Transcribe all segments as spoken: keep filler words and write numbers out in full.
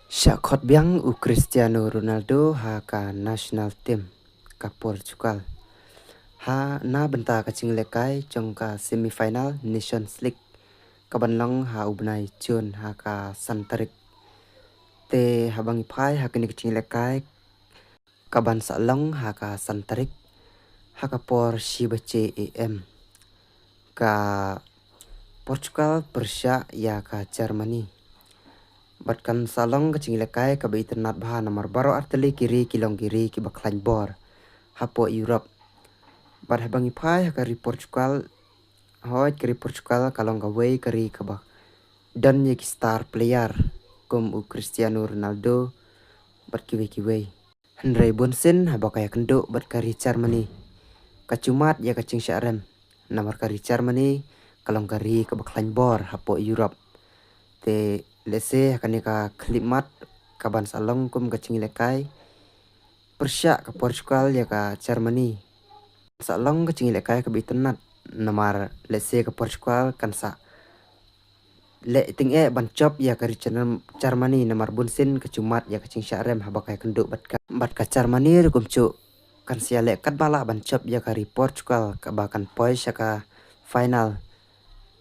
Shah khot biang u Cristiano Ronaldo ha ka national team ka Portugal ha na bynta ka jinglehkai jong ka semi-final Nations League ka ban long ha u bnai June ha ka san tarik. Te haba ngi phai ha kane ka jinglehkai ka ban sa long ha ka san tarik ha ka por shi baje A M. Ka Portugal pyrshah ïa ka Germany. Bad kan sa long ka jinglehkai kaba itynnad bha namar baroh artylli ki ri ki long ki ri kiba khlaiñ bor hapoh Europe. Bad haba ngi phai ha ka ri Portugal, hooid ka ri Portugal ka long kawei ka ri kaba don ïa ki star player kum u Cristiano Ronaldo bad kiwei kiwei. Hynrei bunsien haba ka ïakynduh bad ka ri Germany ka ju mad ïa ka jingshah rem namar ka ri Germany ka long ka ri kaba khlaiñ bor hapoh Europe. Te lehse ha kane ka khyllipmat ka ban sa long kum ka jinglehkai pyrshah ka Portugal ïa ka Germany. Sa long ka jinglehkai kaba itynnad namar lehse ka Portugal kan sa leh tyngeh ban jop ïa ka ri Ger-, Germany namar bunsien ka ju mad ïa ka jingshah rem haba ka ïakynduh bad ka, bad ka Germany ruh kumjuh kan sa ïaleh katba lah ban jop ïa ka ri Portugal kaba kan poi sha ka final.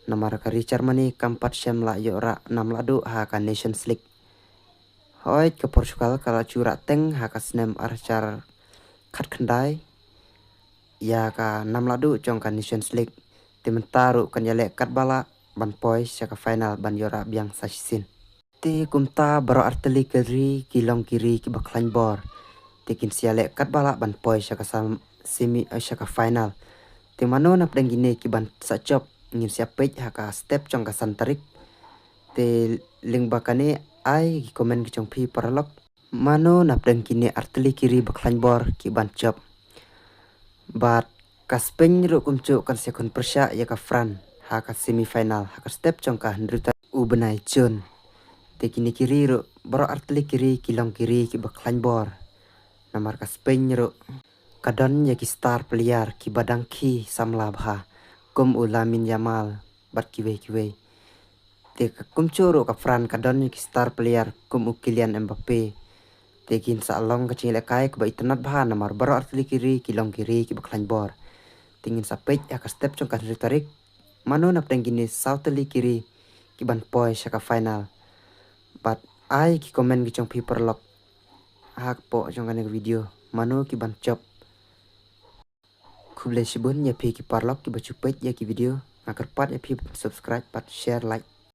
Namar ka ri Germany kam pat shym la ïoh rah nam lah duh ha ka Nations League. Hooid ka Portugal ka la ju rah teng ha ka snem ar hajar khatkhyndai ïa ka nam lah duh jong ka Nations League. Te mynta ruh kan ïaleh katba lah ban poi sha ka final ban ïoh rah biang sa shisien. Te kumta baroh artylli ki ri ki long ki ri kiba khlaiñ bor. Te kin sa ïaleh katba lah ban poi sha ka sam-, semi, eh, sha ka final. Te mano napdeng kine ki ban sa jop ngin sa peit ha ka step jong ka san tarik. Te lyngba kane ai ki comment ki jong phi paralok. Mano napdeng kine artylli ki ri ba khlaiñ bor ki ban jop. Bad ka Spain ruh kumjuh kan sa khun pyrshah ïa ka France ha ka semi final ha ka step jong ka hynriew tarik u bnai June. Te kine ki ri ruh baroh artylli ki ri ki long ki ri kiba khlaiñ bor. Namar ka Spain ruh ka don ïa ki star player kiba dang khie samla bha kum u Lamine Yamal bad kiwei kiwei. Te ka kumjuh ruh ka France ka don ïa ki star player kum u Kylian Mbappe. Te kin sa long ka jinglehkai kaba itynnad bha namar baroh artylli ki ri ki long ki ri kiba khlaiñ bor. Te ngin sa peit ha ka step jong ka hynriew tarik mano napdeng kine saw tylli ki ri ki ban poi sha ka final. Bad ai ki comment ki jong phi paralok hapoh jong kane ka video mano ki ban jop. Khublei shibun ïa phi ki paralok kiba ju peit ïa ki video. Nga kyrpad ïa phi ban subscribe bad share, like